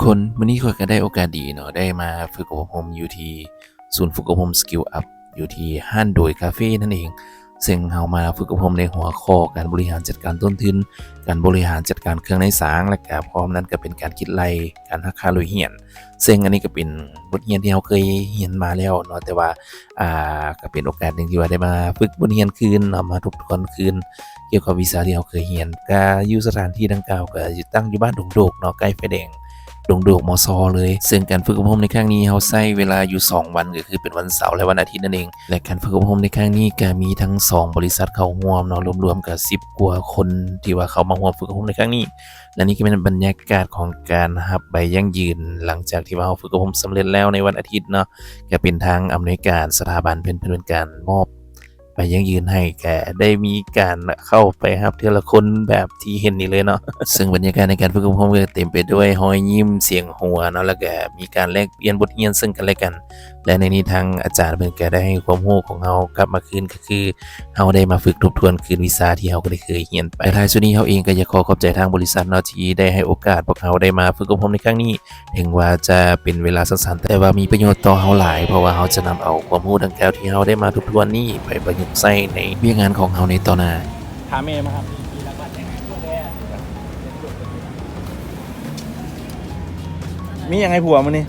ຄົນ ມື້ນີ້ຂ້ອຍກໍໄດ້ໂອກາດດີເນາະ ໄດ້ມາຝຶກອົບຮົມຢູ່ທີ່ສູນຝຶກອົບຮົມ Skill Up ຢູ່ທີ່ຮ້ານໂດຍກາເຟນັ້ນເອງ. ເຊິ່ງເຮົາມາຝຶກອົບຮົມໃນຫົວຂໍ້ການບໍລິຫານຈັດການຕົ້ນທຶນ, ການບໍລິຫານຈັດການເຄື່ອງໃນສາງ ແລະກະພ້ອມນັ້ນກໍເປັນການຄິດໄລ່ການຫັກຄ່າໂລຍຮຽນ. ເຊິ່ງອັນນີ້ກໍເປັນບົດຮຽນທີ່ເຮົາເຄີຍຮຽນມາແລ້ວເນາະ, ແຕ່ວ່າ ອ່າ ກໍເປັນໂອກາດໜຶ່ງທີ່ວ່າໄດ້ມາຝຶກບົດຮຽນຄືນເນາະ, ມາທົບທວນຄືນກ່ຽວກັບວິຊາທີ່ເຮົາເຄີຍຮຽນ. ກະຢູ່ສະຖານທີ່ດັ່ງກ່າວ ກະຢູ່ ຕັ້ງຢູ່ບ້ານດົງໂດກເນາະ, ໃກ້ໄຟແດງດົງໂດກ ມຊ ເລີຍ. ເຊິ່ງການຝຶກອົບຮົມໃນຄັ້ງນີ້ ເຮົາໃຊ້ເວລາຢູ່ສອງວັນ ກໍຄືເປັນວັນເສົາ ແລະ ວັນອາທິດນັ້ນເອງ. ແລະ ການຝຶກອົບຮົມໃນຄັ້ງນີ້ ກະມີທັງສອງບໍລິສັດເຂົ້າຮ່ວມເນາະ, ລວມໆ ກະສິບກວ່າຄົນທີ່ວ່າເຂົ້າມາຮ່ວມຝຶກອົບຮົມໃນຄັ້ງນີ້. ແລະ ນີ້ກໍແມ່ນບັນຍາກາດຂອງການຮັບໃບຢັ້ງຢືນ ຫຼັງຈາກທີ່ວ່າເຮົາຝຶກອົບຮົມສຳເລັດແລ້ວໃນວັນອາທິດເນາະ, ກໍເປັນທາງອຳນວຍການສະຖາບັນເພິ່ນ ເພິ່ນເປັນການມອບໃບຢັ້ງຢືນໃຫ້, ກໍໄດ້ມີການເຂົ້າໄປຮັບເທື່ອລະຄົນແບບທີ່ເຫັນນີ້ເລີຍເນາະ. ເຊິ່ງບັນຍາກາດໃນການຝຶກອົບຮົມກໍເຕັມໄປດ້ວຍຮອຍຍິ້ມ, ສຽງຫົວເນາະ, ແລ້ວກໍມີການແລກປ່ຽນບົດຮຽນເຊິ່ງກັນແລະກັນ. ແລະ ໃນນີ້ທາງອາຈານເພິ່ນກໍໄດ້ໃຫ້ຄວາມຮູ້ຂອງເຮົາກັບມາຄືນ ຄືເຮົາໄດ້ມາຝຶກທົບທວນຄືນວິຊາທີ່ເຮົາກໍໄດ້ເຄີຍຮຽນໄປ. ແລະ ທ້າຍສຸດນີ້ເຮົາເອງກໍຢາກຂໍຂອບໃຈທາງບໍລິສັດເນາະ ທີ່ໄດ້ໃຫ້ໂອກາດພວກເຮົາໄດ້ມາຝຶກອົບຮົມໃນຄັ້ງນີ້. ເຖິງວ່າຈະເປັນເວລາສັ້ນໆ ແຕ່ວ່າມີປະໂຫຍດຕໍ່ເຮົາຫຼາຍ, ເພາະວ່າເຮົາຈະນຳເອົາຄວາມຮູ້ດັ່ງກ່າວທີ່ເຮົາໄດ້ມາທົບທວນນີ້ໄປປະຍຸກໃຊ້ໃນວຽກງານຂອງເຮົາໃນຕໍ່ໜ້າ. ຖາມແມ່ມາ ມີຫຍັງໃຫ້ຜົວມື້ນີ້?